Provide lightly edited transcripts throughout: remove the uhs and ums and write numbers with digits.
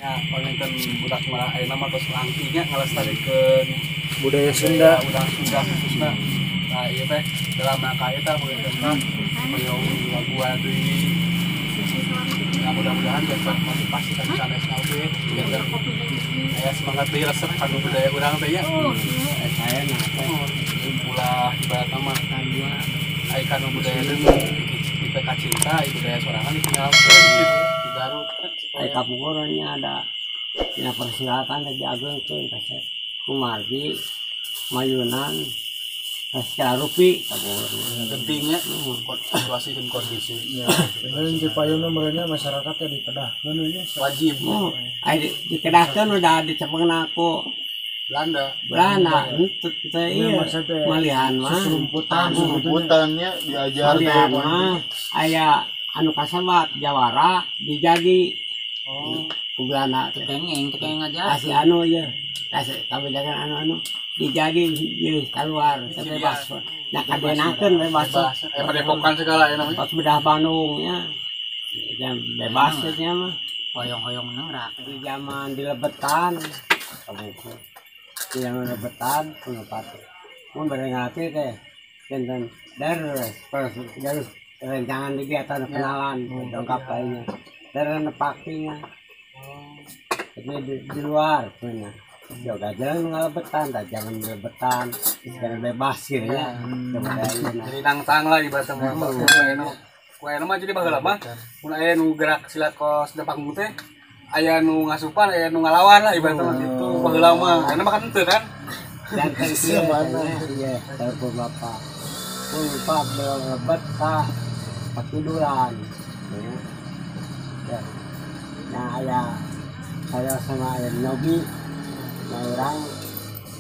Ya, panginten budak mah ayeuna mah tos langkinya ngalestarikeun budaya Sunda. Budaya Sunda khususna. Nah, ieu teh dalam rangka eta panginten mah hoyong waguan deui. Ya, mudah-mudahan dapat motivasi ka sanesna oge janten aya semangat deui resep kanu budaya urang teh nya. Saya nah teh. Ulah ibaratna mah ai kanu budaya deui kita kacinta ai budaya sorangan ditinggalkeun gitu di Garut. Ai kapungkur nya ada dina persilatan teh diagengkeun kasep. Kumargi mayunan segala rupi kapungkur. Gentingnya situasi dan kondisi. Ya, bener di payuna merenya masyarakatnya dikedahkeun nya. Wajib. Oh, ai dikedahkeun udah dicepengna ku Belanda. Belanda henteu teh ieu. Malihan mah Susumputan, Susumputannya diajar teh. Malihan mah aya anu kasebat jawara dijagi. Oh, ku Belanda teh. Kengeng, teu kengeng ngajar. Kasih anu ieu. Kasih kabijakan anu-anu dijagi ieu keluar teh bebas. Nah kadenakeun bebas. Bebas. Padepokan segala ya namanya. Pas bedah Bandung nya. Jam bebas nya mah. Hoyong-hoyong nang ra. Di zaman dilebetan kabuku. Di zaman dilebetan pengepat. Mun bade ngarti teh benten dar terus rencangan di dia tanah kenalan dongkap lainnya. Dar nepakinya. Tapi di luar punya. Joga jalan ngalebetan, tak jangan dilebetan, sekarang bebas gitu ya. Jadi nangtang lah ibaratnya mah. Ku aya nu mah jadi baheula mah mun aya nu gerak silat kos panggung teh aya nu ngasupan, aya nu ngalawan lah ibaratnya mah gitu. Baheula mah. Ayeuna mah kan henteu kan. Dan kieu iya, telepon bapak. Pun pak lebet ka pakidulan. Ya. Nah, aya saya sama aya nyobi nah orang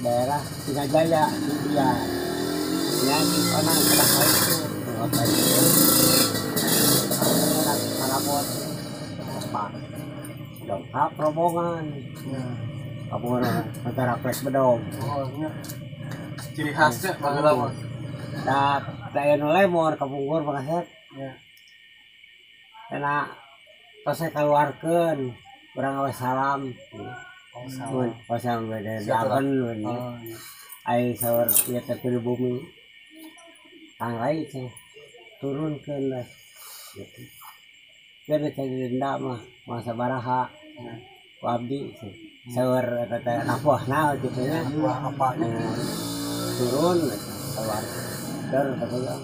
daerah Singajaya India. Ya di onang kedah itu. Bapak itu. Kalabot. Pak. Dongkap rombongan. Rombongan antara prek bedog. Oh, nya. Ciri khasnya baheula mah. Da aya nu lemor kapungkur mah Ya. Karena tos saya keluarkeun urang awe salam. Oh, salam. Mun salam beda diaben mun. Oh, iya. Ai saur ieu teh kudu bumi. Kang Rai teh turunkeun lah. Gitu. Geus teh denda mah masa baraha. Ku abdi saur eta teh napuahna kitu nya. Wah, apanya? Turun keluar. Der katanya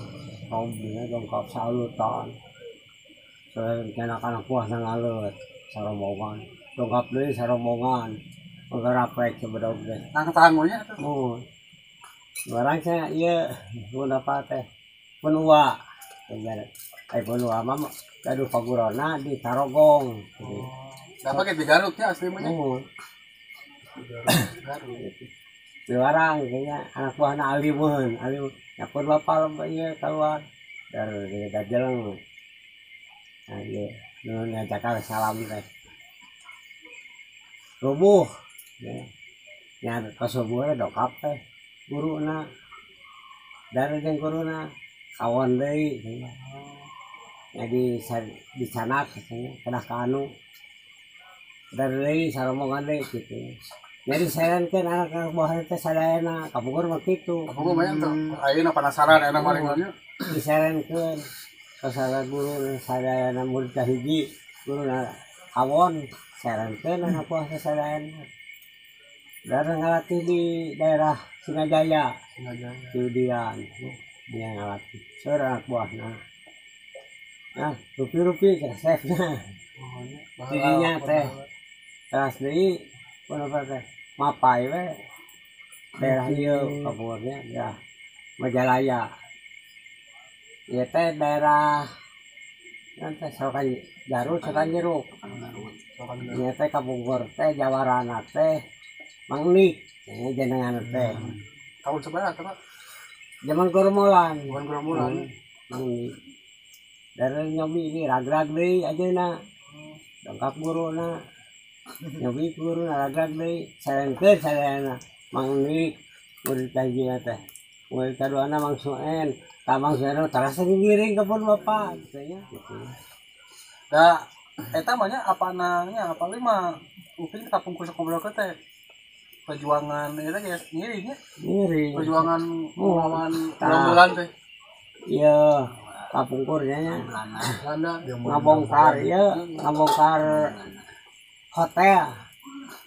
mobilnya dongkap salutan. Soalnya anak buah ngalut sarombongan. Dongkap deui sarombongan. Ngarapek sebedog teh. Nangtang we nya atuh. Oh. Barang saya ieu mun apa teh penua. Ai penua mah gaduh pagurona di Tarogong. Oh. Da pake di Garut nya asli mah nya. Oh. Garut. Di warang kayaknya anak buahna alimun, alim. Nyapun bapak ieu keluar dari gajeleng. Nah, ieu nu ngajak salam teh. Rubuh. Ya. Nya kasubuhna dongkap teh guruna. Dari jeung guruna kawon deui. Nya di dicanak katanya kedah ka anu. Dari deui sarombongan deui kitu. Jadi sarankeun anak-anak buah teh sadayana kapungkur mah kitu. Kapungkur mah nya ayeuna penasaran ayeuna mah nya. Disarankeun ka guru sadayana murid kahiji guruna kawon sarankeun anak buah teh sadayana. Dari ngalatih di daerah Singajaya. Singajaya. Judian dia ngalatih. Saur anak buahna. Nah, rupi-rupi resepna. Jadinya teh teras deui punapa teh mapai we daerah ieu kapungkurnya daerah Majalaya. Ieu teh daerah nanti Solokan Garut, Solokan Jeruk. Ieu teh kapungkur teh jawarana teh Mang Nik, jenengan teh. Tahun sabaraha teh, Pak? Zaman Goromolan. Zaman Goromolan. Mang Nik. Dari nyobi ini ragrag deui ajeuna. Dongkap guruna. Nyobi guruna ragrag deui, sarenkeun sadayana. Mang Nik murid kahijina teh. Murid kaduana Mang Suen. Tah Mang Suen terasa ngiring ka pun bapak gitu nya. Da eta mah nya apana nya apalagi mah Upin kapungkur sakobrol teh perjuangan eta geus ngiring nya. Ngiring. Perjuangan melawan gerombolan teh. Iya, kapungkur nya. Belanda ngabongkar ieu, ngabongkar hotel.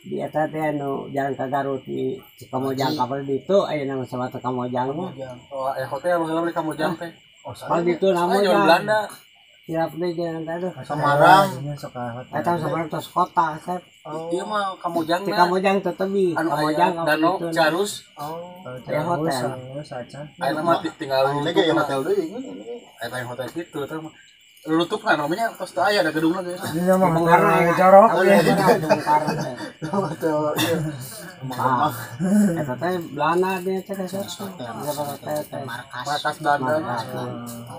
Di eta teh anu jalan ka Garut di Kamojang kapal ditu ayeuna mah sabatu Kamojang mah. Oh, hotel baheula di Kamojang teh. Oh, kalau ditu namanya Belanda. Siap deh jalan tadi. Semarang. Eta Semarang tos kota, Sep. Iya mah Kamojang. Di Kamojang teh tebi. Kamojang Danau Carus. Oh, ya hotel. Ayeuna mah tinggal lagi ya hotel deui. Eta hotel kitu eta mah. Lutupna namanya tos teu aya da gedungna geus. Ini mah hotel jorok. Hotel ieu. Eta teh Belanda dia teh Sep. Markas Belanda.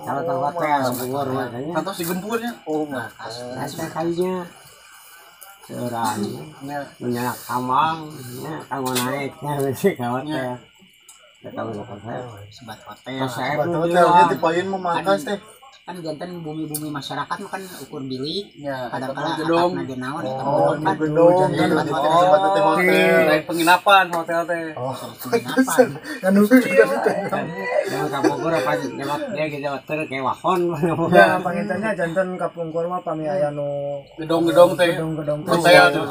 Kalau teh hotel Bogor mah nya. Kantos digempurnya. Oh, markas. Eta kalinya seuran nya kamang nya kanggo naik nya ka hotel. Eta mah hotel. Sebat hotel. Sebat hotelnya dipain mah markas teh. Kan jantan bumi-bumi masyarakat mah kan ukur bilik ya, kadang-kala gedung atapna naon eta oh, gedung jantan hotel hotel lain penginapan hotel teh. Oh, penginapan anu jangan ka Bogor apa nyebat dia gitu teh kayak wahon. Ya pangintennya jantan kapungkur mah pami aya nu gedung-gedung teh. Gedung-gedung hotel teh.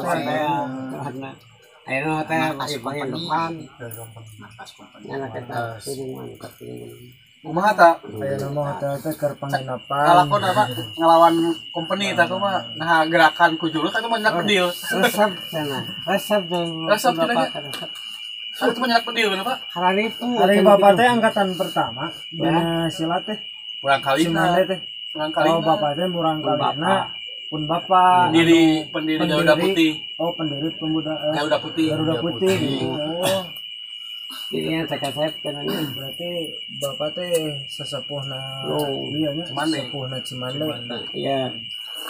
Ayeuna hotel masih penginapan. Markas company. Nya eta kumaha ta? Ayeuna mah hotel teh keur penginapan. Kalakon apa ngelawan company ta kumaha? Nah gerakan ku jurus atuh mah nyak bedil. Resep cenah. Resep jeung resep cenah. Atuh mah nyak bedil bener Pak. Hararitu. Ari bapak teh angkatan pertama dina silat teh. Murang kalina teh. Murang kalina. Oh bapak teh murang kalina. Pun bapak pendiri Garuda Putih. Oh pendiri pemuda Garuda Putih. Garuda Putih. Oh. Jadi yang saya kasep katanya berarti bapak teh sesepuhna iya nya sesepuhna Cimande. Iya.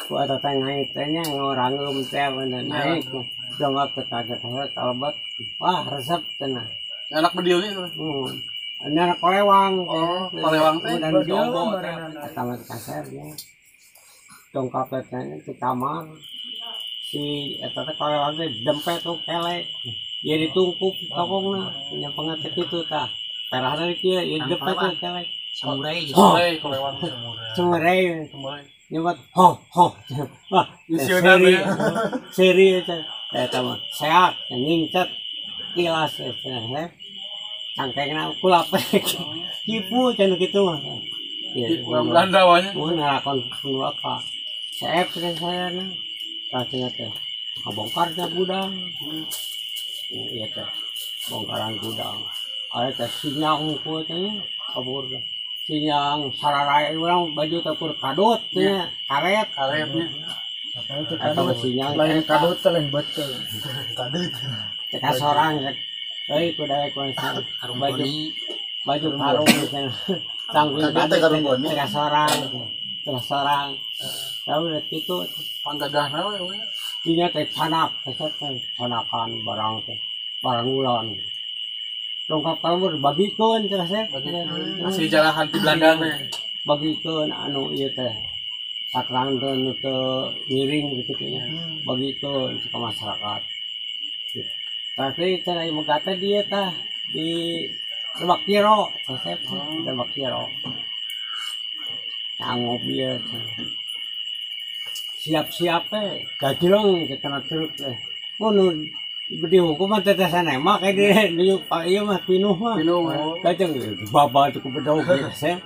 Ku eta teh naik teh nya ngoranggeum teh bener naik. Jongap teh kaget kalebet. Wah, resep cenah. Anak bedilnya itu. Ini anak kolewang. Oh, kolewang teh. Dan jombo eta mah kasep nya. Dongkap teh di kamar. Si eta teh kolewang teh dempet tuh kelek. Ya ditungkup tokongna nya pengetik itu tah perahna kieu ya dempet tuh kelek. Samurai samurai kolewang samurai samurai nyebat ho ho. Wah, seri seri eta eta mah seak nyingcet kilas cenah cangkengna kulapek kipu cenah kitu mah. Urang Belanda mah nya mun ngalakon nu apa seep cenah saya na tah cenah teh ngabongkar nya gudang. Iya teh bongkaran gudang aya teh sinyang ku teh kabur sinyang sararai urang baju teh kur kadut nya karet karetnya atau sinyang lain kadut teh lain betul kadut teh kasorang euy ku daek baju baju karung cenah canggung kadut teh kasorang tahu rek kitu panggagahna we dinya teh canak teh canakan barang teh barang ulon lengkap kalmur bagikeun teh teh masih jalahan ti Belanda teh bagikeun anu ieu teh sakrang teh nu teu ngiring kitu nya bagikeun ka masyarakat. Tapi cenah ieu mah teh dieu tah di Lebak Jero teh Lebak Jero nganggo ieu siap-siap teh gajlong kena truk teh mun dihukum mah teh nembak kayak di pak ieu mah pinuh mah gajeng bapak cukup bedog sep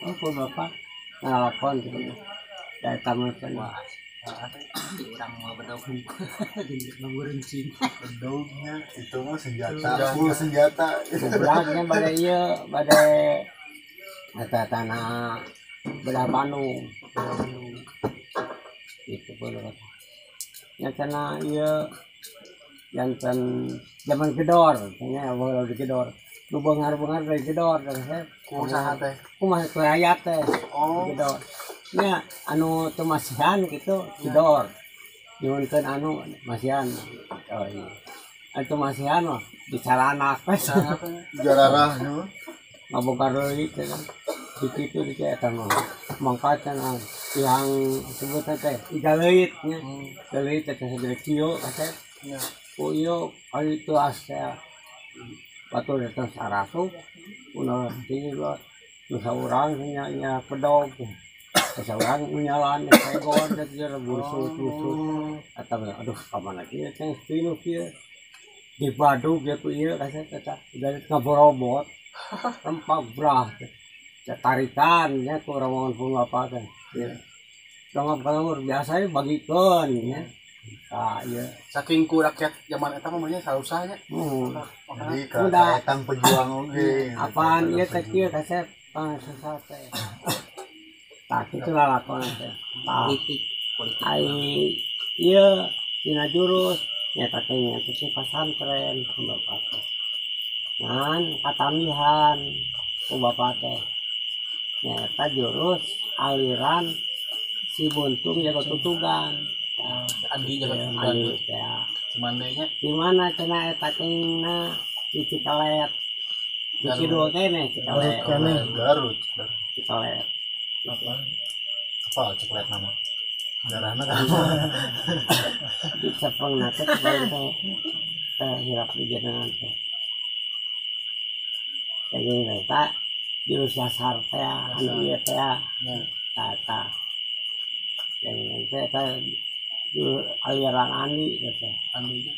oh pun bapak ngalakon gitu da eta mah cenah urang mau bedog ngurungcing bedognya itu mah senjata full senjata gobloknya bade ieu bade eta tanah belah Bandung itu pun nya cenah ieu janten zaman gedor nya baheula di gedor nu beungar-beungar dari gedor teh kumaha teh kumaha ku rakyat teh oh gedor nya anu teu masihan kitu gedor nyuhunkeun anu masihan oh iya anu masihan mah dicalanak we jararah ngabongkar deui teh kan di kitu di eta mah mangka cenah Yang sebut teh igaleuit nya. Galeuit teh segede kieu kasep. Nya. Oh ieu ari teuas teh. Batur datang sarasup ulah tinggi lah. Nu saurang nya nya pedog. Saurang nyalan pegon teh busut-busut. Atau aduh ka mana kieu teh tinu kieu. Dibadug ya ku ieu kasep teh. Udah ngaborobot. Rempak brah. Tarikan nya ku rombongan pun bapak teh. Ya. Dongap kalur biasa bagikeun nya. Tah ieu. Saking ku rakyat zaman eta mah nya sausah nya. Jadi kaetang pejuang oge. Apaan ieu teh kieu kasep pangasusah teh. Tah kitu lalakon teh. Politik, politik. Ai ieu dina jurus nya teh nya teh pasantren ku bapak teh. Ngan katambihan ku bapak teh. Nyata jurus aliran si Buntung jago tutugan. Andi jago tutugan. Ya. Cimandenya. Di mana cenah eta cenah di Cikalet. Di kidul keneh Cikalet. Garut. Cikalet. Apa Cikalet nama? Darahna kan. Di cepengna teh teh hilap di jenengan teh. Jadi eta jurus dasar teh anu ieu teh tata. Yang teh teh aliran Andi teh. Andi.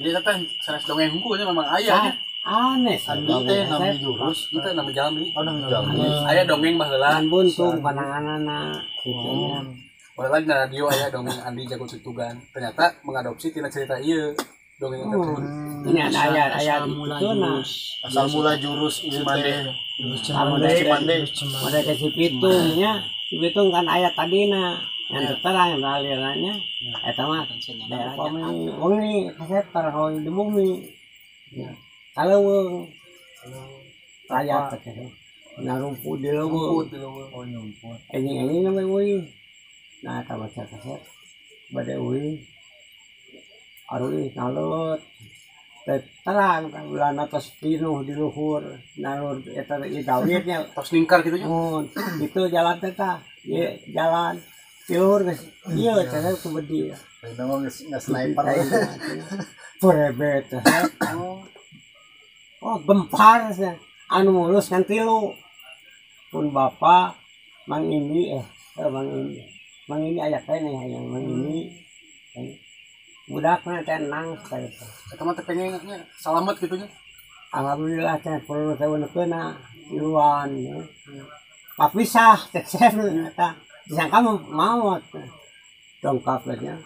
Jadi teh sanes dongeng hungkul nya memang aya nya. Aneh Andi teh nami jurus, teh nami jalmi. Oh nami jalmi. Aya dongeng baheula. Buntung pananganana kitu nya. Baheula dina radio aya dongeng Andi jago tutugan. Ternyata mengadopsi tina cerita ieu. Dongeng eta. Ini ada ayat itu nah. Asal mula jurus ieu teh. Cimande. Mode ke si Pitung nya. Si Pitung kan ayat tadina. Yang terang alirannya eta mah daerah bumi wengi kasep tarhoy di bumi. Kaleuweung. Rakyat teh. Narumpu di leuweung. Oh nyumput. Enjing-enjing namanya euy. Nah eta baca kasep bade euy. Aruih nalut. Terang bulan atas pinuh di luhur nalur eta ieu gawirnya tos ningkar kitu nya. Mun itu jalan teh tah. Ieu jalan di luhur geus ieu teh ku bedi. Lain mah geus sniper. Berebet. Oh gempar anu mulus kan tilu. Pun bapak Mang Indi Mang Indi. Mang Indi aya keneh hayang Mang Indi. Budakna teh nang teh. Eta mah teh pengen nya salamet kitu nya. Alhamdulillah teh perlu teh unekeuna tiluan. Papisah teh eta disangka maot. Dongkap nya.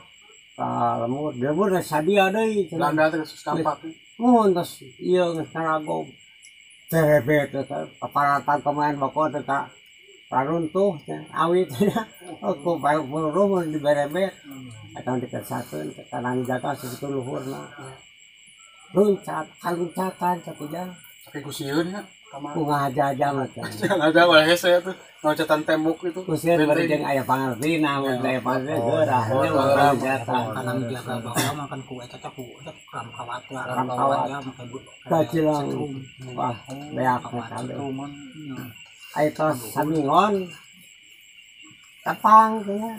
Ka lemur dilebur sadia deui. Belanda teh geus kampak. Mun tos ieu geus naragob. Terebet teh paparatan pemain bako teh ka runtuh teh awit teh. Ku peluru diberebet. Atau dikesakeun ke tanang jaga sakitu luhurna. Luncat, kaluncatan satu jam. Saking ku sieun nya ku ngajaja mah teh. Ngajaja wae hese tuh, loncatan tembok itu. Ku sieun bari jeung aya pangartina, mun aya pangartina geurah nya loncatan. Tanang jaga baheula mah kan ku eta teh ku eta ram kawat ram kawat ya make kacilang. Wah, beak kabeh. Aya tos samingon tepang teh nya.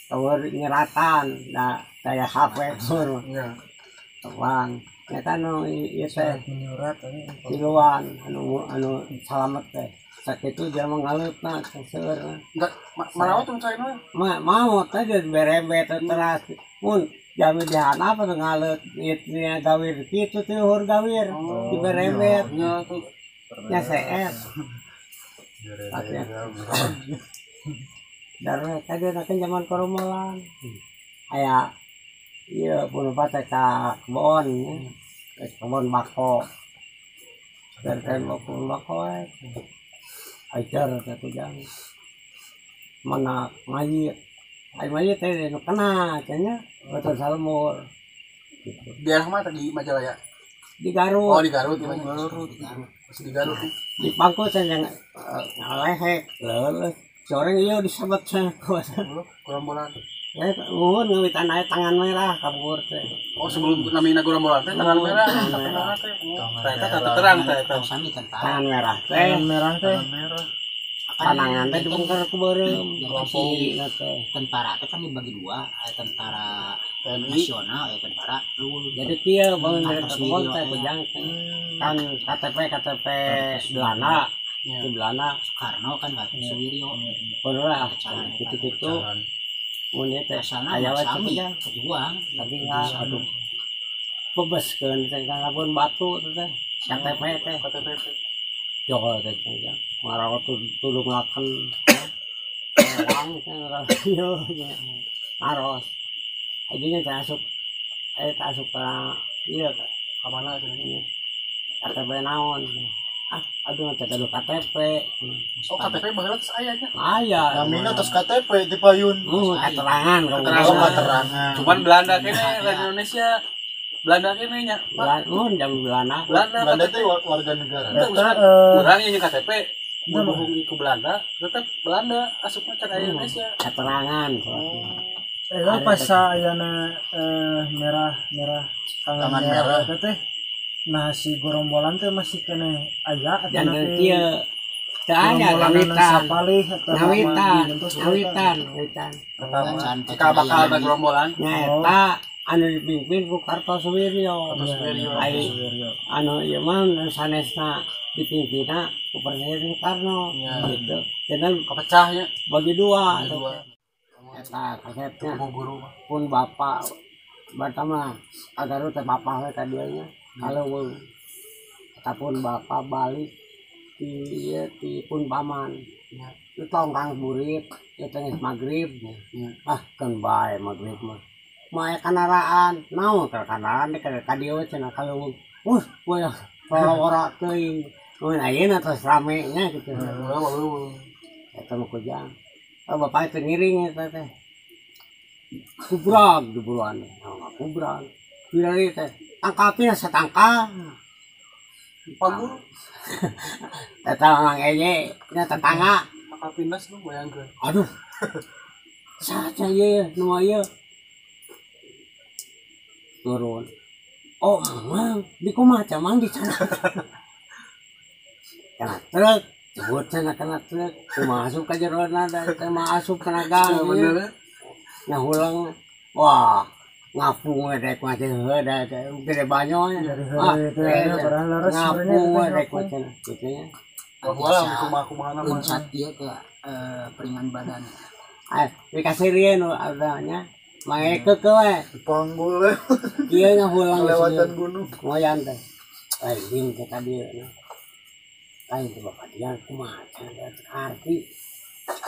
Tawar nyeratan da daya HP sur. Tepang. Nyata nu ieu teh menyurat tiluan anu salamet teh. Sakitu jelema ngaleupna seueur. Enggak maraot teh caina. Maot teh berebet teras. Mun jami dihanap atuh ngaleut ieu nya gawir kitu teh luhur gawir diberebet. Nya tuh. Nya sees. Darah tadi kan zaman koromolan. Aya ieu pun teh ka kebon nya. Kebon bako. Dari kebon bako we. Ajar satu jam. Mana mayit. Ai mayit teh nu kena cenah betul salmur. Gitu. Di daerah mana tadi Majalaya? Di Garut. Oh, di Garut, di Garut. Masih di Garut. Di pangku cenah ngalehek, leuleus. Sore ieu disabat cenah gerombolan. Ya, nuhun ngawitan aya tangan merah kabur teh. Oh, sebelum namina gerombolan teh tangan merah, tangan merah teh. Tah eta terang teh eta. Sami tentara. Tangan merah teh. Tangan merah teh. Tangan merah. Panangan teh dibongkar ku beureum. Kelompok tentara teh kan dibagi dua, tentara nasional ya tentara. Jadi kieu bangun dari kebon teh kujang kan KTP KTP Belanda. Di Belanda Soekarno kan Suwiryo. Bener gitu-gitu. Mun ieu teh aya we teh pejuang tapi aduh. Bebeskeun teh kana batu teh KTP teh. KTP teh. Jol teh ya. Ngarawa tulung laken. Orang teh ngaros. Ayeuna teh asup teh asup ka ieu ka mana cenah KTP naon. Ah, aduh teh gaduh KTP. Oh, KTP baheula geus aya nya. Aya. Namina tos KTP di payun. Keterangan, keterangan. Cuman Belanda kene lain Indonesia. Belanda kene nya. Mun jam Belanda. Belanda teh warga negara. Urang ieu KTP mun ke Belanda, tetep Belanda asupna can aya Indonesia. Keterangan. Pas ayana merah-merah tangan merah teh. Nah si gorombolan teh masih kene aya atau nanti kieu teu aya ngawitan. Ngawitan. Cikal bakal gerombolan. Nya eta anu dipimpin ku Kartosuwiryo. Anu ieu mah sanesna dipimpinna ku Presiden Soekarno gitu. Jadi kepecahnya bagi dua. Eta kasepna pun bapak pertama agar teh bapak we ka dieu nya. Kalau ataupun bapak balik di pun paman itu tongkang burit itu teh maghrib ah kan bae maghrib mah mah kanaraan naon kanaraan ka dieu cenah kalau wah ora teuing mun ayeuna tos rame nya kitu eta mah kujang bapak teh ngiring eta teh kubrag diburuan kubrag pilih teh tangkapin satangkal paguru eta mang eye nya tetangga tangkapin nas lu bayangkeun aduh saha ieu nu ieu turun oh mang di kumaha teh mang di sana kana truk sebut cenah kana truk kumaha asup ka jerona teh mah asup kana gang bener ngahulang wah ngapung rek mah teh heuh da gede banyo ah ngapung rek mah cenah kitu nya baheula kumaha-kumaha mah unsat ieu teh peringan badan ah dikasirieun nu adanya mangeke we panggul ieu ngahulang lewatan gunung moyan teh lain teh ka dieu lain teh bapak dia kumaha cenah arti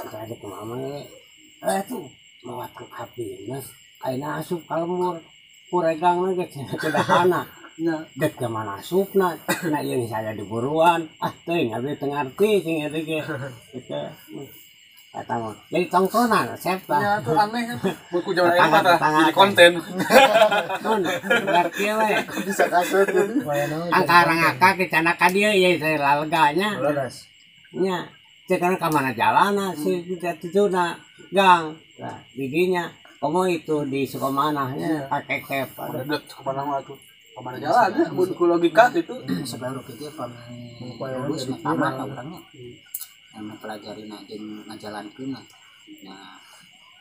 teh kumaha mah tuh mawa tangkapin ayeuna asup ka lembur kuregangna ge cenah dahana dek ka mana asupna na ieu geus aya di buruan ah teuing abdi teu ngarti sing eta ge kitu eta mah jadi tongkronan resep tah nya tuh aneh buku jaman ayeuna tah jadi konten mun ngarti we bisa kaset angka ngakak di cenah ka dieu ieu teh laleganya nya cek kana ka mana jalana si dituna gang nah didinya komo itu di Sukamanahnya pakai cap ada Sukamanah mah tuh kemana jalan ya buku logika gitu sebaru kieu pami lulus tamat urangnya yang mempelajari jeung ngajalankeun nah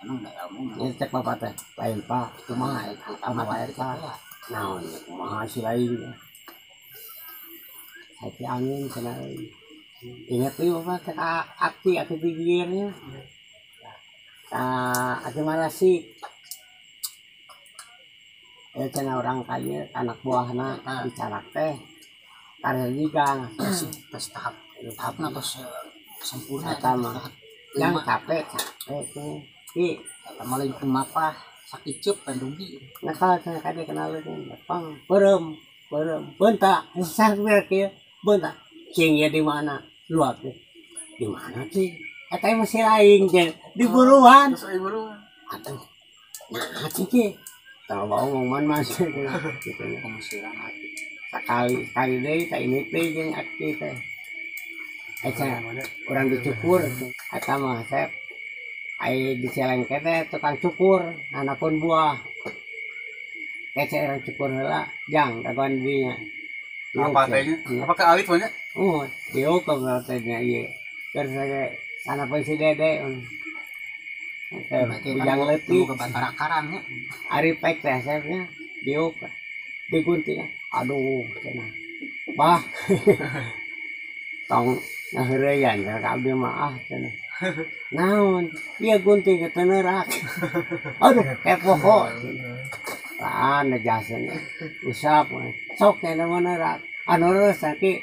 emang da ilmu mah cek bapak teh lain pak kumaha eta kumaha eta naon kumaha si lain hati angin cenah ingat ieu bapak teh aki aki pikirnya aki marasik cenah orang kaya anak buahna dicarak teh karya jigang tos tahap tahapna tos sempurna eta mah yang capek capek teh eta mah lain kumapah sakiceup pan rugi nakal cenah kade kenalkeun pang beureum beureum beunta sah kieu beunta cing ieu di mana luak di mana cing eta masih lain cing di buruan terus ai buruan atuh nah cing tong ngomong man masih gitu nya pengusiran hati sakali sekali deui ta ini teh jeung aki teh eta urang dicukur eta mah sep ai dicelengke teh tukang cukur anapun buah teh urang cukur heula jang dagoan dinya apa tehnya apa ke alit banyak oh diuk teh nya ieu keur Sana pun si Dede. Bujang leutik ke Batara Karang nya. Ari pek teh asepnya diuk digunting. Aduh cenah. Bah. Tong ngaheureyan ka abdi mah ah cenah. Naon? Ieu gunting ke teu neurak. Aduh kepoho. Laan jasan usap sok teh neurak. Anu reus aki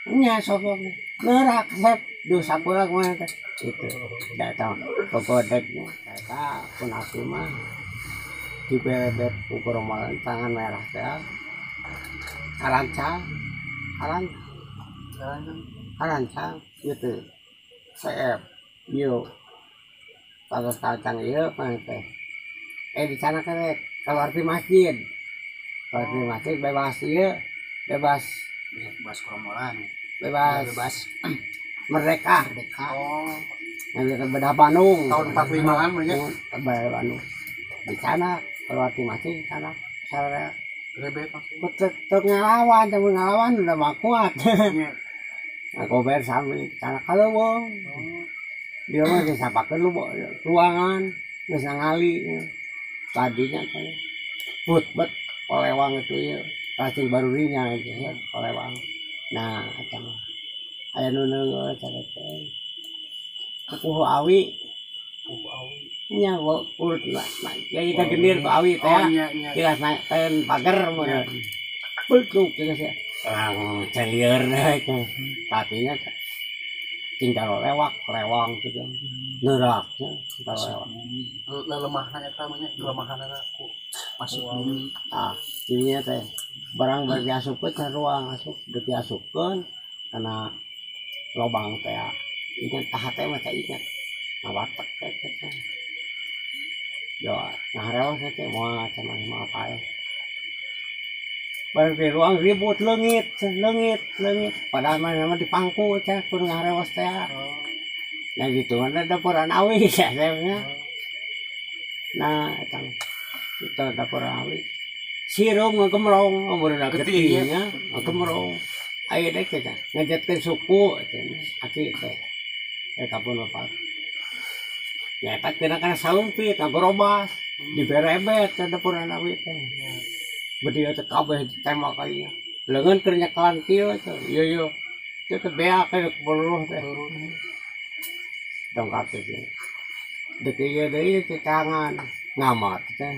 nya sok neurak sep diusap ulang mah teh. Itu datang kogodegnya eta pun abdi mah diberebet ku gerombolan tangan merah teh. Arancang arancang gitu seep ieu patos kacang ieu mah teh di sana kerek keluar di masjid bebas ieu bebas bebas gerombolan bebas merdeka. Oh, yang bedah Bandung tahun 45-an mah nya bedah Bandung di sana keluar di masjid di sana sararea rebet teu ngalawan teu ngalawan udah mah kuat. Nah, gober sami sana kaleuweung. Dia mah disapakeun ruangan geus ngali tadinya teh put bet kolewang itu ieu pasti barurinya itu ya kolewang. Nah eta mah aya nu neungeut teh pupuhu awi nya urut lah ya kita gendir ku awi teh jelas naik ten pagar mah betul geus ya lang celieur teh tadinya tinggal lewak lewang gitu neurak tinggal lewak lelemahna eta mah nya kelemahanna ku masuk bumi ah dinya teh barang bari diasupkeun ka ruang asup diasupkeun kana lobang teh ingat tah teh mah teh ingat ngawatek teh teh yo ngaharewas teh moal cenah mah pae barang di ruang ribut leungit padahal mah dipangku teh kudu ngaharewas teh. Nah gitu ada dapuran awi ya saya. Nah eta itu dapuran awi sirum ngagemrong umurna getihnya ngagemrong aya deui teh ngajetkeun suku cenah aki teh kapun bapak ya eta kena kana salumpit ngagorobas diberebet teh dapuran awi teh bedieu teh kabeh ditembak aya leungeun keur nyekelan kieu teh ieu ieu teh beak peluruh teh dongkap teh deuk ieu deui teh tangan ngamat teh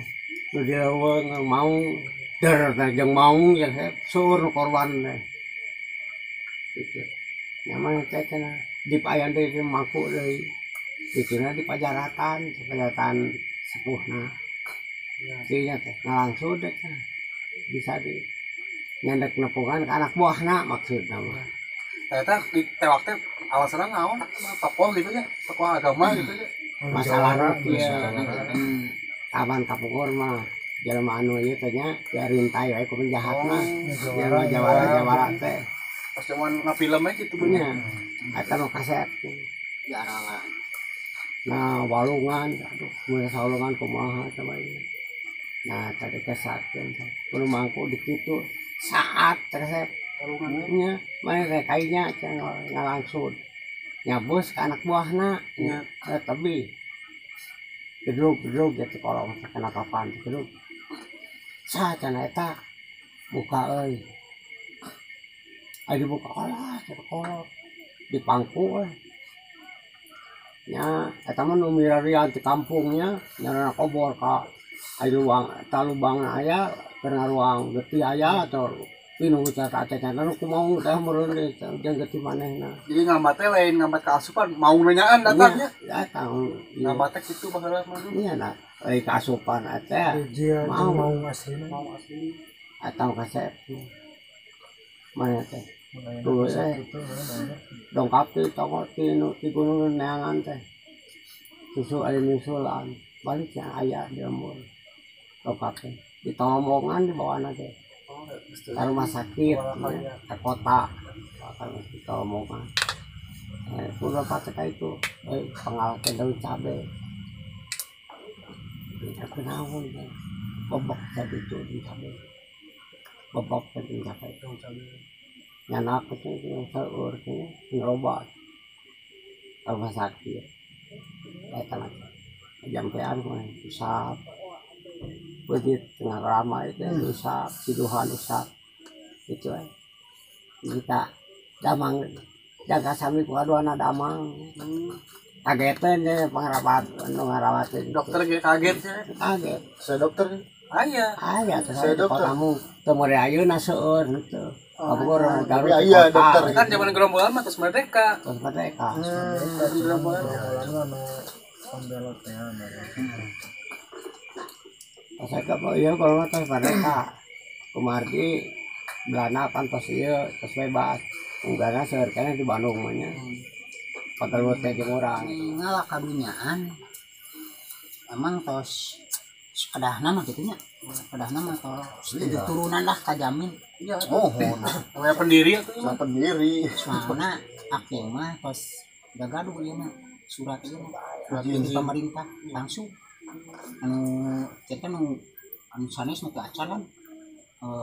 nu di leuweung maung der teh jeung maung ya seueur korban teh gitu nyaman teh cenah dipayan deui mangku deui dituna di pajaratan sepuhna dinya teh ngalangsud teh bisa di nyandek nepungan ke anak buahna maksudna mah eta ditewak teh alasanna naon tokoh gitu nya tokoh agama gitu nya masalahna kieu taman kapungkur mah jelema anu ieu teh nya diarintai we ku penjahat mah jelema jawara teh pas zaman ngafilm aja gitu nya eta nu kaset diarala nah walungan aduh mun saulungan kumaha teh bae. Nah tadi kesatkeun kudu mangku di kitu saat resep walungannya mana teh kainya ngalangsud nyabus ke anak buahna nya tebih gedrug gitu kolong kena kapan gedrug sa cenah eta buka euy aya dibuka alah kolot dipangku euy nya eta mah nu mirarian ti kampungnya nyarana kobor ka aya luang eta lubangna aya keur ngaruang getih aya atau pinu teh cenah nu kumaha teh meureun jeung getih manehna. Jadi ngambat teh lain ngambat kaasupan mau nanyaan datangnya datang ngambat teh kitu baheula mah nya nah lain kaasupan teh mau asli mau asli atau kasep mana teh tuh dongkap ti tonggo ti nu ti gunung neangan teh susu aya nyusulan balik yang aya di lembur dongkap teh di tombongan di bawana teh ke rumah sakit ya, ke kota di tombongan pun bapak teh itu pengalaman daun cabe aku naon bobok tadi itu daun cabe bobok tadi cabe daun cabe nyanak itu seueur teh ngerobat Rumah sakit. Eta mah jampean mah usap. Begitu tengah ramai itu usap, siduhan usap. Itu kita damang jaga sami ku aduana damang. Kagetan deh pengrawat anu ngarawatin. Dokter ge kaget ya. Kaget. Saya dokter. Aya. Aya teh Saya dokter. Kamu teu mere ayeuna seueur henteu. Kabur Garut. Iya dokter. Kan zaman gerombolan mah terus merdeka. Terus merdeka. Gerombolan mah nu pembelot teh mah. Saya ke ieu kalau mah tos merdeka. Kumargi Belanda kan tos ieu tos bebas. Unggana seueur keneh di Bandung mah nya. Padahal teh jeung urang. Ngalah kadunyaan. Emang tos kedahna mah kitu nya. Kedahna mah tos tujuh turunan lah kajamin. Iya. Oh, namanya pendiri atuh mah. Pendiri. Soalna aki mah tos gagaduh ieu mah surat ieu mah. Surat dari pemerintah langsung. Anu kita nu anu sanes nu teu acan kan.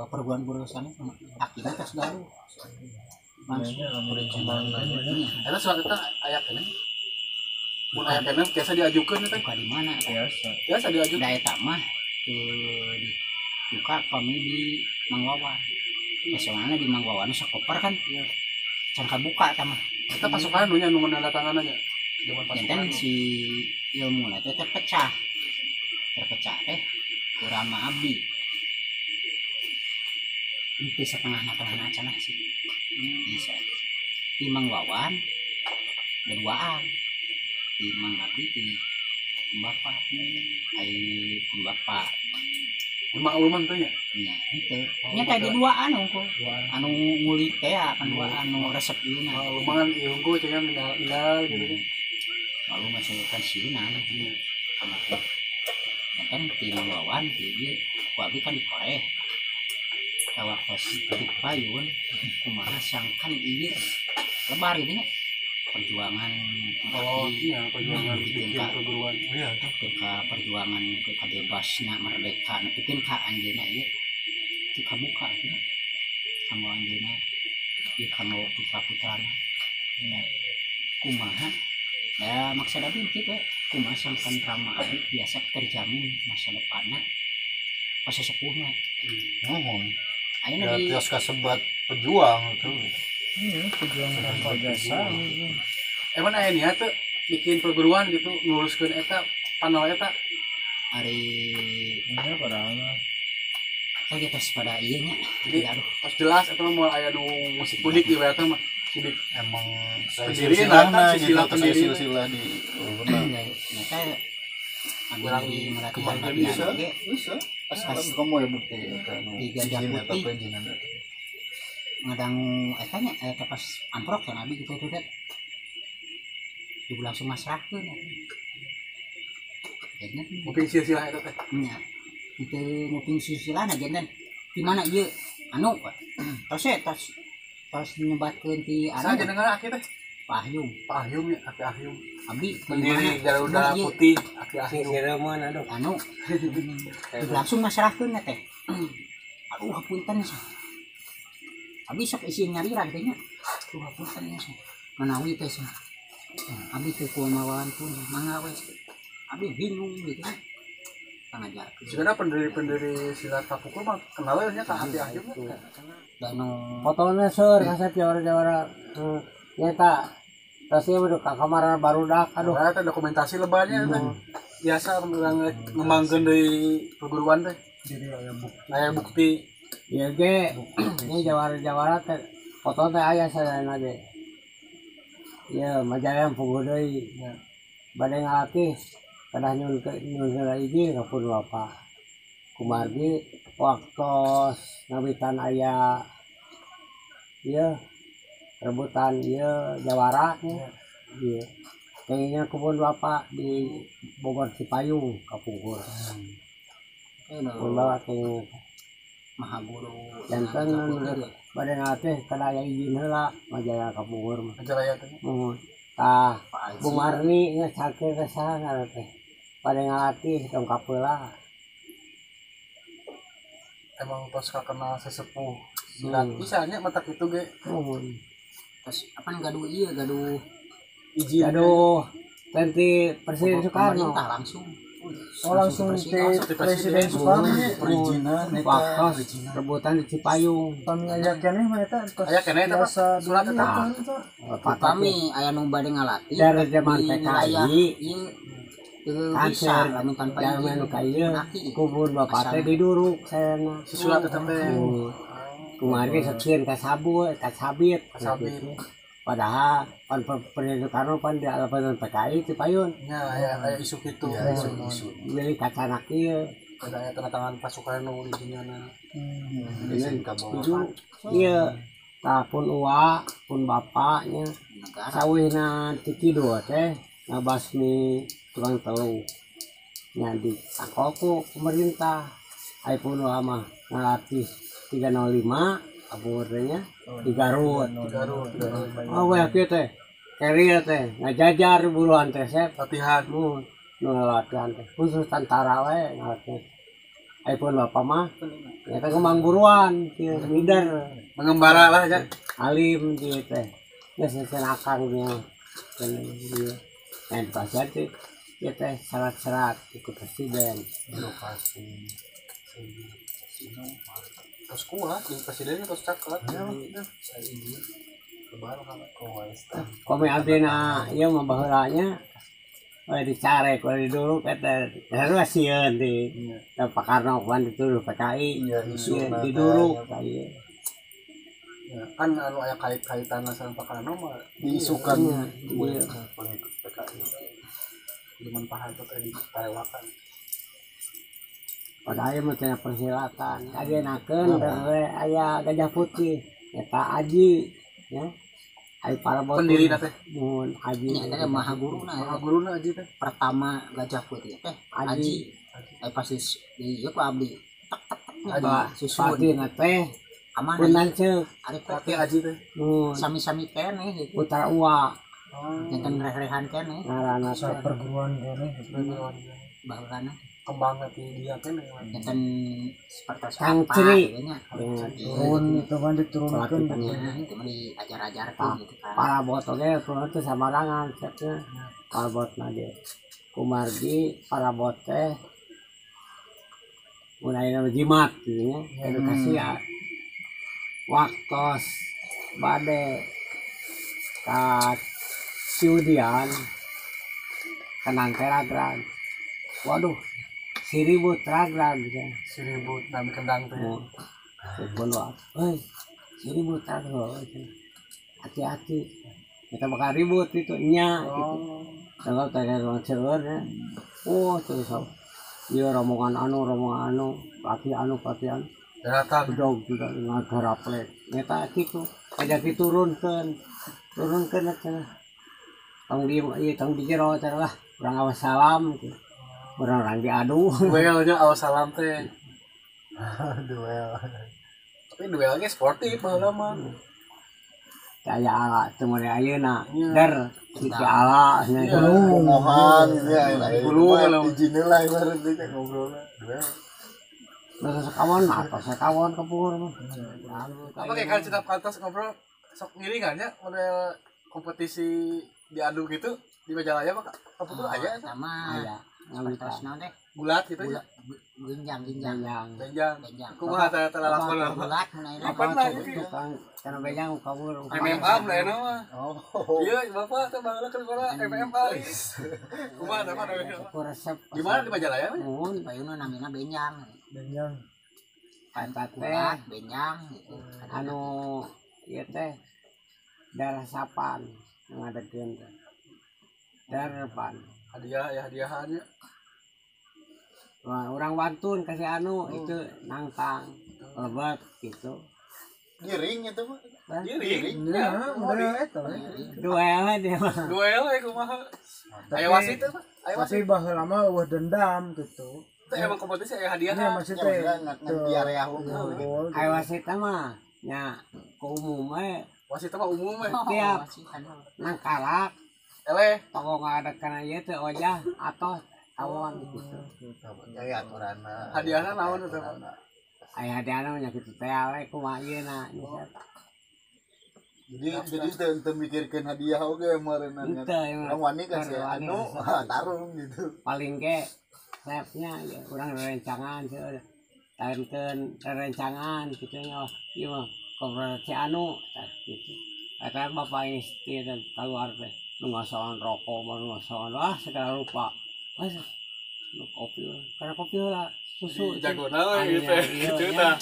Perguruan guru sanes aki mah tos gaduh. Langsung. Eta surat eta aya keneh. Mun aya keneh biasa diajukeun teh. Buka di mana? Biasa. Biasa diajukeun. Da eta mah teu dibuka kami di Mang Wawan. Soalna di Mang Wawan sakoper kan. Iya. Can kabuka eta mah. Eta pasukan nu nya nu nandatanganan nya. Zaman pasukan. Janten si ilmuna teh terpecah. Terpecah teh kurang mah abdi. Itu setengah-tengah acan lah sih. Bisa. Di Mang Wawan berduaan. Di Mang Abdi di bapak. Ai pun bapak. Mang Uluman teh nya? Nya henteu. Nya teh di duaan unggul. Anu ngulik teh kan duaan anu resep ieu na. Mang Uluman ieu unggul cenah ninggal gitu. Lalu masih pensiunan. Ya kan di Mang Wawan di ieu ku abdi kan dikoreh. Waktu di payun kumaha sangkan ieu lebar ieu nya perjuangan. Oh iya perjuangan bikin perguruan. Oh iya tuh ka perjuangan ke kabebasna merdeka nepikeun ka anjeunna ieu teu kabuka ieu kanggo anjeunna ieu kanggo putra-putrana kumaha da maksud abdi kitu we kumaha sangkan rama abdi biasa terjamin masa depanna pas sesepuhna. Nuhun. Ayeuna di tios kasebat pejuang tuh. Iya, pejuang tanpa jasa. Emang aya niat teu bikin perguruan gitu, nguruskeun eta panel eta. Ari nya padahal mah. Teh tos pada ieu nya. Jadi tos jelas eta mah moal aya nu musik udik ieu eta mah. Sidik emang pendiri lah gitu, pendiri silsilah di benar. Nyata kurang kembang bisa bisa. Asal kamu ya bukti eta nu di Gajah izin Putih. Ngadangu eta nya eta pas amprok kan abi gitu teh. Ibu langsung masrahkeun. Jadinya nguping silsilah eta teh. Nya. Teu nguping silsilahna janten di mana ieu anu tos tos tos nyebatkeun ti anu. Saha jenengan aki teh? Pak Ahyum. Pak Ahyum ya, Aki Ahyum. Abdi pendiri Garuda Putih, Aki Ahyum. Sireman aduh. Anu. Langsung masrahkeun teh. Aduh hapunten. Abdi sok isi nyarira teh nya. Aduh hapunten nya. Manawi teh. Abdi teu kumawan pun mangga we. Abdi bingung gitu. Pangajarkeun. Sebenarnya pendiri-pendiri silat kapukul mah kenal nya ka Aki Ahyum. Danu fotona seur kasep jawara-jawara nyata tasnya udah ka kamar barudak aduh. Nah, eta dokumentasi lebarnya teh. Biasa urang ngembangkeun deui perguruan teh. Jadi aya bukti. Aya bukti. Ieu ge ini jawara-jawara teh foto teh aya sadayana ge. Ieu Majalaya puguh deui. Bade ngalatih kedah nyun heula izin ka pun bapak. Kumargi waktos ngawitan aya ieu rebutan ieu jawara nya. Ieu kayaknya kebun bapak di Bogor Cipayung kapungkur. Pun bapak kayaknya Maha Guru janten bade ngalatih kedah aya izin heula Majalaya kapungkur mah. Majalaya teh. Muhun. Tah Bu Marni geus sakeun teh saha ngaran teh. Bade ngalatih dongkap heula. Emang tos kakenal sesepuh silat bisa nya matak kitu ge. Muhun. Tos apan gaduh ieu gaduh Izin. Aduh, nanti Presiden Soekarno. Langsung. Oh, langsung ke Presiden Soekarno perizinan eta rebutan di Cipayung. Kami aya keneh mah eta aya keneh eta surat eta. Kami aya nu bade ngalatih. Dari zaman PKI bisa lamun tanpa izin. Kubur bapak teh diduruk sayana. Surat eta teh. Kumaha ge sakieun ka sabu, ka sabit. Padahal pan Presiden Soekarno pan di alapan PKI Cipayun. Ya, ya aya isu kitu, ya, isu. Jadi kacana kieu. Ada aya tanda tangan Pak Soekarno di dinyana. Itu ieu tah pun uwa, pun bapaknya. Sawihna ti kidul teh ngabasmi tukang telu. Nya ditangkol ku pemerintah. Ai pun uwa mah ngalatih 305 aburnya di Garut. Oh, weh kieu teh. Carrier teh ngajajar buruan teh sep latihan. Nu latihan teh khusus tentara we ngalatih. Ai pun bapak mah eta kembang buruan kieu leader mengembara lah ya. Alim kieu teh. Geus akang nya. Dan pasar teh ieu teh syarat-syarat ikut presiden. Edukasi. Terus kuat di presidennya terus cakep ya. Saya izin lebaran kan komi abdina ieu mah baheulanya we dicarek we diduruk eta sarua sieun di Pak Karno pan dituduh PKI diduruk ieu ya kan anu aya kait-kaitan sareng Pak Karno mah diisukan pengikut PKI zaman Pak Harto teh ditarewakan. Padahal mah cenah persilatan ayenakeun bere aya gajah putih eta aji ya ai parabot pendirina teh mun aji nya eta maha guruna maha guruna aji teh pertama gajah putih teh aji ai pasti di ieu ku abdi tek tek tek susun patina teh aman lanceuk ari pati aji teh mun sami-sami keneh gitu putra uwa janten reh-rehan keneh ngaranna perguruan keneh perguruan baheulana kembang nanti dia kan janten seperti Kang Ceri turun itu mah diturunkeun itu mah diajar-ajarkeun gitu kan parabot oge turun teh samarangan cepnya parabotna ge kumargi parabot teh mun aya jimat gitu nya edukasi ya waktos bade ka Ciudian kenang teh ragrag waduh siribut ragrag gitu. Siribut nami kendang teh. Pun wae. Euy, siribut ragrag. Hati-hati. Kita bakal ribut itu nya gitu. Kalau teh ruang seueur nya. Oh, terus ieu rombongan anu, pelatih anu, pelatih anu. Datang dog juga ngagaraplek. Eta kitu. Pajak diturunkeun. Turunkeun cenah. Tong di ieu tong di jero cenah lah. Urang awas salam gitu. Orang-orang diadu. Duelnya awas salam teh. Duel. Tapi duelnya sportif baheula mah. Aya ala teu meuli ayeuna. Der si ala nya. Ngomongan gitu ya. Gulu izin lah ibarat teh ngobrolna. Duel. Masa sakawon mah atos sakawon kepur mah. Apa kayak kan cita kantos ngobrol sok ngiringan nya model kompetisi diadu gitu di Majalaya mah kapungkur aya sama. Aya. Terus naon teh? Gulat gitu ya. Genjang. Benjang. Kumaha teh lalakon gulat mun aya apa lah tukang kana benjang kabur. MMA mun aya mah. Oh. Ieu bapak teh baheula keur sekolah MMA. Kumaha teh mah resep. Di mana di Majalaya? Mun payuna namina benjang. Benjang. Eta teh benjang gitu. Anu ieu teh darah sapan ngadekeun teh. Darpan. Hadiah ya hadiahannya. Wah, orang wantun kasih anu itu nangtang lebet gitu. Giring itu mah. Giring. Ya, udah eta. Duel dia mah. Duel we kumaha. Aya wasit teh mah. Aya wasit. Tapi baheula mah eueuh dendam gitu. Teh emang kompetisi aya hadiah. Nya maksudnya ngan di area unggul. Aya wasit mah nya ku umum we. Wasit mah umum we. Tiap nangkalak eleh toko ngadakan ieu teh ojah atau tawon gitu. Aya aturanna. Hadiahna naon teh? Aya hadiahna nya kitu teh we kumaha ieu na. Jadi teu mikirkeun hadiah oge meureunna. Urang wani ka si anu tarung gitu. Paling ge resepnya ya urang rencangan seueur. Taenkeun rencangan kitu nya ieu mah kobrol si anu gitu. Eta bapak istri dan keluar teh nu ngasoan rokok, nu ngasoan wah segala rupa. Wah nu kopi, karena kopi lah susu. Jagona we gitu. Gitu tah.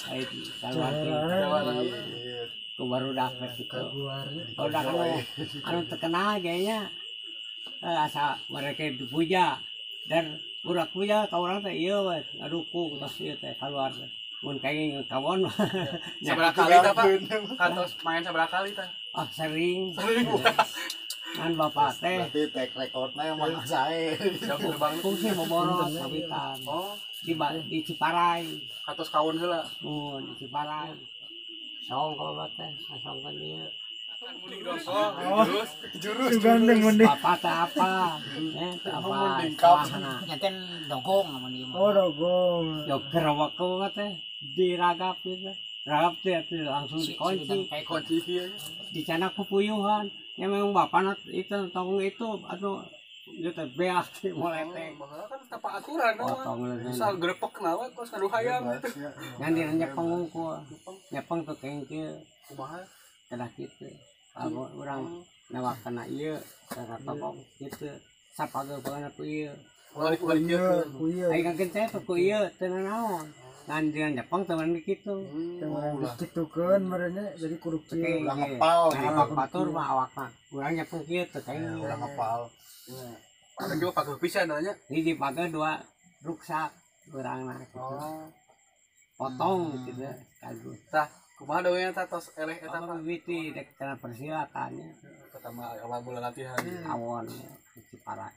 Keluar ku baru dapet gitu. Udah anu terkenal kayaknya asa mereka dipuja dan budak puja ka urang teh ieu we ngadukung tos ieu teh keluar teh. Mun kenging kawon. Sabaraha kali tah Pak? Kantos main sabaraha kali tah? Ah sering. Kan bapak teh. Berarti track recordna emang sae. Fungsi boborot kawitan. Oh, di Ciparai. Kantos kawon heula. Mun di Ciparai. Song kalau teh, songkeun ieu. Terus jurus gandeng mending. Bapak teh apa? Apa? Nyanten dogong amun ieu mah. Oh, dogong. Yo gerewek teh diragap gitu. Ragap teh langsung dikunci. Kunci kieu. Dicana pupuyuhan. Ya memang bapak itu tong itu atuh ieu teh beak moleteng. Baheula kan tapa aturan mah. Misal grepek naon kos ngadu hayam gitu. Ngan dina nyepeng hungkul. Nyepeng tuh kenging kieu. Kumaha? Kedah kitu. Lamun urang newak kana ieu, kana tokong kitu. Sapageupeunna ku ieu. Ku ieu, ku ieu. Ai kangkeun teh ku ieu teu nanaon. Ngan dina nyepeng teu meunang kitu. Teu meunang dikitukeun meureunnya jadi kudu kieu. Ulah ngepal gitu. Batur mah awakna. Urang nyepeng kieu teu kenging. Ulah ngepal. Ada juga pageuh pisan nya. Hiji pageuh dua ruksak urangna kitu. Oh. Potong kitu kagus. Tah, kumaha dongengna tah tos eleh eta Pak? Mimiti dek kana persilatan nya. Pertama awal mula latihan. Awon Ciparai.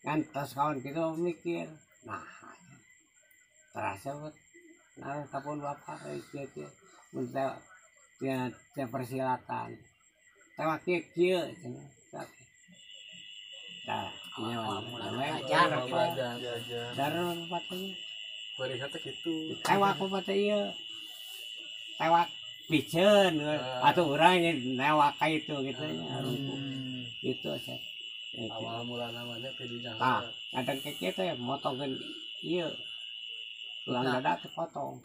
Ngan tos kawan kitu mikir. Nah. Terasa bet. Nah, kapun bapak kieu kieu. Mun teh tina persilatan. Tewak kieu kieu cenah. Tah, nya belajar dar bapaknya. Bari teh kitu. Tewak bapak teh ieu. Tewak piceun atuh urang newak ka itu gitu nya. Gitu saya. Awal mula namanya pidinya. Tah, kadang kieu teh motongkeun ieu. Tulang dada teh potong.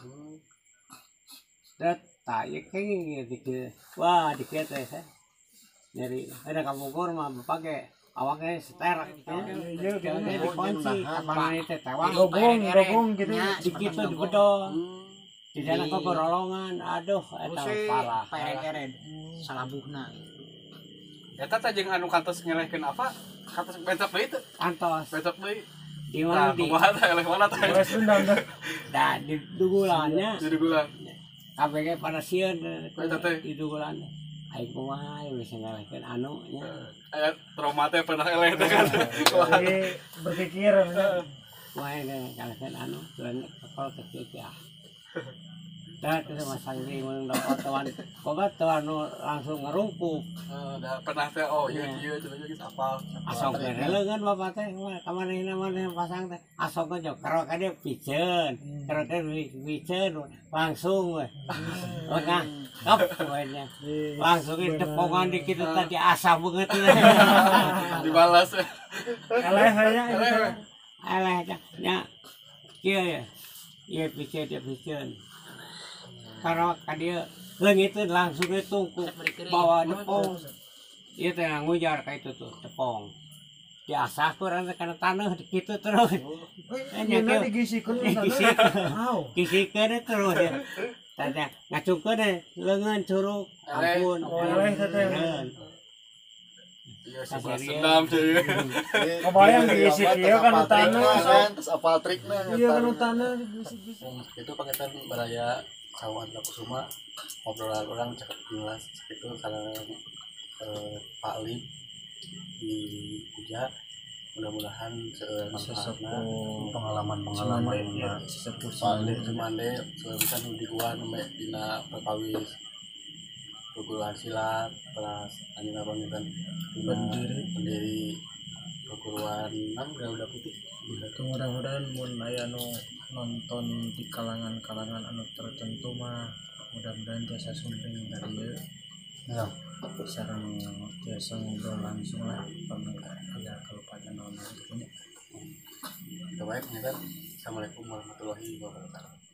Dat tah ieu kenging ieu. Wah, dikieu teh saya. Nyeri ada kapungkur mah bapak ge awaknya seterak gitu. Iya, dikunci. Kapan itu tewak. Dogong gitu. Dikitu dibedol. Di dalam kegorolongan. Aduh, eta parah. Perek-erek. Salabuhna. Eta teh jeung anu kantos ngelehkeun apa? Kantos bentok deui teu? Kantos. Bentok deui. Di mana di? Kumaha teh eleh mana teh? Da di dugulannya. Di dugulan. KBG pada sieun di dugulan. Aing kumaha bisa ngelehkeun anu nya. Aya trauma teh pernah eleh teh kan. Jadi berpikir kumaha ngelehkeun anu tuan kepal kecil ya. Dah teh masang di mun otoan boga tuan langsung ngerungkup. Dah pernah teh oh ieu ieu cenah geus apal. Asok leungeun bapak teh ka manehna maneh pasang teh asok ge kerok ka dieu piceun. Kerok teh piceun langsung we. Nah, kop we nya. Langsung tepongan di kitu tadi asah beungeut. Dibalas. Eleh we nya. Eleh nya. Kieu ya. Ieu piceun dia piceun. Karena ka dieu leungiteun langsung ge tungku bawa tepung. Ieu teh ngujar ka itu tuh tepung. Diasah ku urang teh kana taneuh kitu terus. Nya digisikeun taneuh. Gisikeun terus ya. Tah ngacungkeun leungeun curug. Ampun. Eleh teh. Iya, sebelas dendam sih. Kebayang diisi kieu kana taneuh terus apal trikna. Iya kana taneuh diisi. Itu pangetan baraya Sawan Kusuma obrolan orang cakep jelas itu sareng Pak Lip di Puja mudah-mudahan manfaatna pengalaman-pengalaman ya sesepuh Pak Lip Cimande bisa nu di gua nembe dina perkawis perguruan silat kelas anjeunna panginten pendiri perguruan nang Garuda Putih. Mudah-mudahan mun aya nu nonton di kalangan-kalangan anu tertentu mah mudah-mudahan jasa sumping ka dieu Ya. Sareng tiasa ngobrol langsung lah pami aya kalepatan naon gitu nya. Itu baik, kan. Assalamualaikum warahmatullahi wabarakatuh.